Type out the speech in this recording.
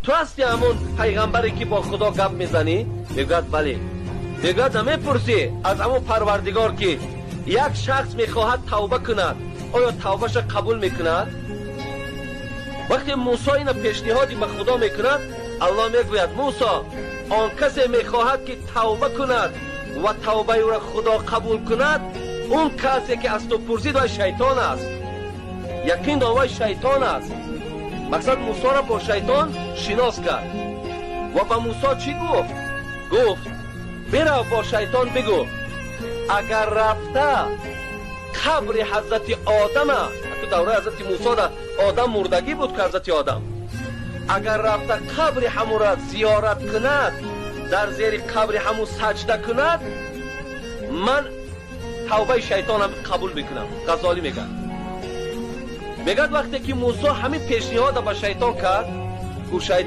Ту ҳастӣ ҳамон пайғамбаре, ки бо Худо гап мезанӣ? Мегӯяд: бале. Мегӯяд: намепурсӣ аз ҳамон Парвардигор, ки як шахс мехоҳад тавба кунад, оё тавбаша қабул мекунад? Вақте Мусо ина пешниҳоди ба Худо мекунад, Аллоҳ мегӯяд: Мусо, он касе мехоҳад, ки тавба кунад ва тавбаи ӯро Худо қабул кунад, он касе, ки аз ту пурсид, вай шайтон аст. Яқин дон, вай шайтон аст. Мақсад, Мусоро бо шайтон шинос кард. Ва ба Мусо чӣ гуфт? Гуфт: бирав, бо шайтон бигӯ, агар рафта қабри ҳазрати Одама, давраи ҳазрати Мусо да Одам мурдагӣ буд, ки ҳазрати Одам агар рафта қабри ҳамура зиёрат кунад, дар зери қабри ҳаму саҷда кунад, ман тавбаи шайтонам қабул мекунам. Ғазолӣ мегӯяд, вақте ки Мусо ҳамин пешниҳода ба шайтон кард, ӯ шайтон